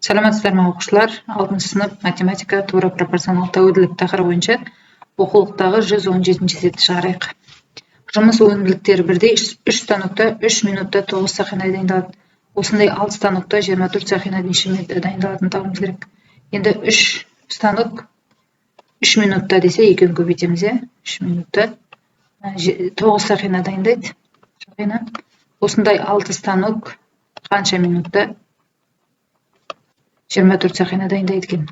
Саламатсыздар ма, оқушылар? Алтыншы сынып, математика, тура пропорционал тәуелділік тақырыбы бойынша оқулықтағы 117-ші есепті шығарайық. Жұмыс өнімділіктері бірдей үш станокта 3 минутта тоғыз сақина дайындалады. Осындай алты станокта 24 сақина неше минутта дайындалатынын табуымыз керек. Енді үш станок 3 минутта десе, екеуін көбейтеміз, иә. 3 минутта тоғыз сақина дайындайды, сақина. Осындай алты станок қанша минутта 24 сақина дайындайды екен?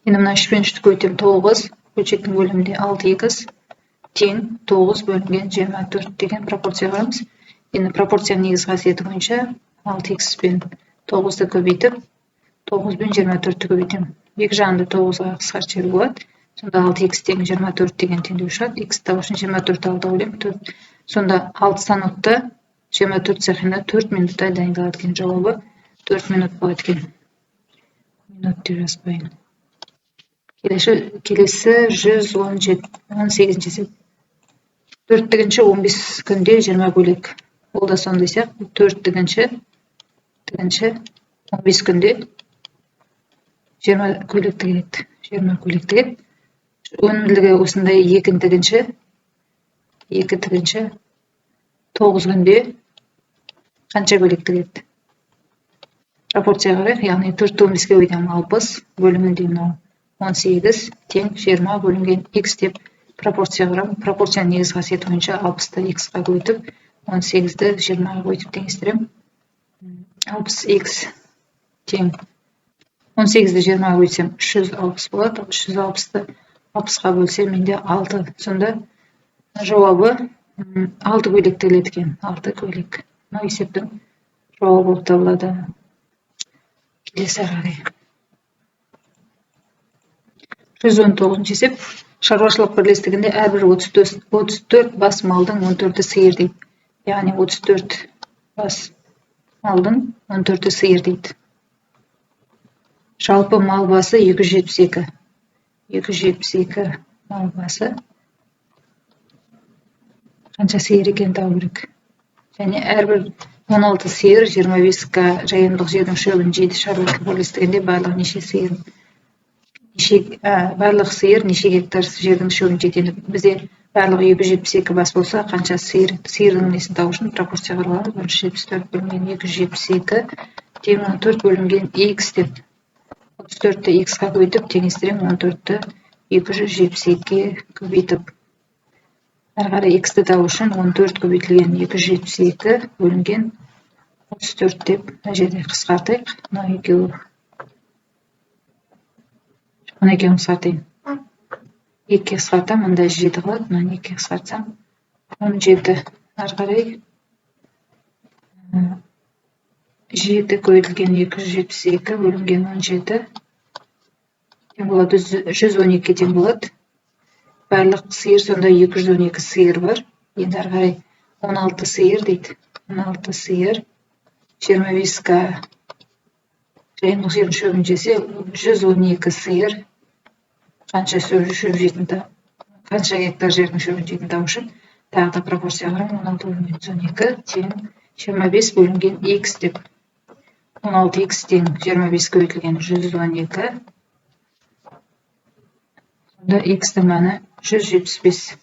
Енді мына үш пен үшті көбейтемін, тоғыз. Бөлшектің бөлімінде алты икс тең тоғыз бөлінген 24 деген пропорция құрамыз. Енді пропорцияның негізгі қасиеті бойынша алты икс пен тоғызды көбейтіп, тоғыз бен 24-ті көбейтемін. Екі жағында тоғызға қысқартып жіберуге болады. Сонда алты икс тең 24 деген теңдеу шығады. Икс табу үшін 24 алтыға бөлемін, төрт. Сонда алты станокта 24 сақина 4 минутта дайындалады екен. Жауабы 4 минут болады екен, минут деп жазып. Келесі 118-ші есеп. Төрт тігінші 15 күнде 20 көйлек. Ол да сондай сияқты: төрт тігінші 15 күнде 20 көйлек тігеді, 20 көйлек тігеді. Өнімділігі осындай. Екі тігінші 9 күнде қанша көйлек тігеді? Пропорцияға қарайық, яғни төртті 15-ке көбейтемін, 60, бөлімінде мынау 18 тең 20 бөлінген х деп пропорция құрамын. Пропорцияның негізгі қасиеті бойынша 60-ты х-қа көбейтіп, 18-ді 20-ға көбейтіп теңестіремін. 60 х тең 18-ді 20-ға көбейтсем, 360 болады. 360-ты 60-қа бөлсем, менде алты. Сонда жауабы алты көйлек тігіледі екен, алты көйлек. Мынау есептің жауабы болып табылады. Келесі, ары қарай 119-есеп. Шаруашылық бірлестігінде әрбір 34 бас малдың 14-і сиыр дейді, яғни 34 бас малдың 14-і сиыр дейді. Жалпы мал басы 272. 272 мал басы қанша сиыр екенін табу керек. Және әрбір 16 сиыр 25 га жайылымдық жердің шөбін жейді. Шаруашылық бірлестігінде барлығы неше сиыр, неше, барлық сиыр неше гектар жердің шөбін жейді? Енді бізде барлығы 272 бас болса, қанша сиыр? Сиырдың несін табу үшін пропорцияға аламыз: 174 бөлінген 272 тең 14 бөлінген х деп. 34-ті х-қа көбейтіп, теңестіремін 14-ті 272-ге көбейтіп. Әрі қарай х-ті табу үшін 14 көбейтілген 272 бөлінген 34 деп мына жерде қысқартайық. Мынау екеуі, мына екеуін қысқартайын. Екіге қысқартамын, мында жеті қалады. Мынаны екіге қысқартсам, 17. Ары қарай жеті көбейтілген 272 бөлінген 17 тең болады 112-ге тең болады. Барлық сиыр сонда 212 сиыр бар. Енді ары қарай 16 сиыр дейді. 16 сиыр 25 га жайылымдық жердің шөбін жесе, 112 сиыр қанша шөп жейтін, қанша гектар жердің шөбін жейтінін табу үшін тағы да пропорция қараймын: 16 бөлінген 112 тең 25 бөлінген х деп. 16 х тең 25 көбейтілген 112. Сонда х-тің мәні 175,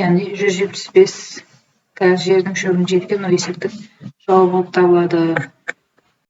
яғни 175 жердің шөбін жейді екен. Мынау есептің жауабы болып табылады.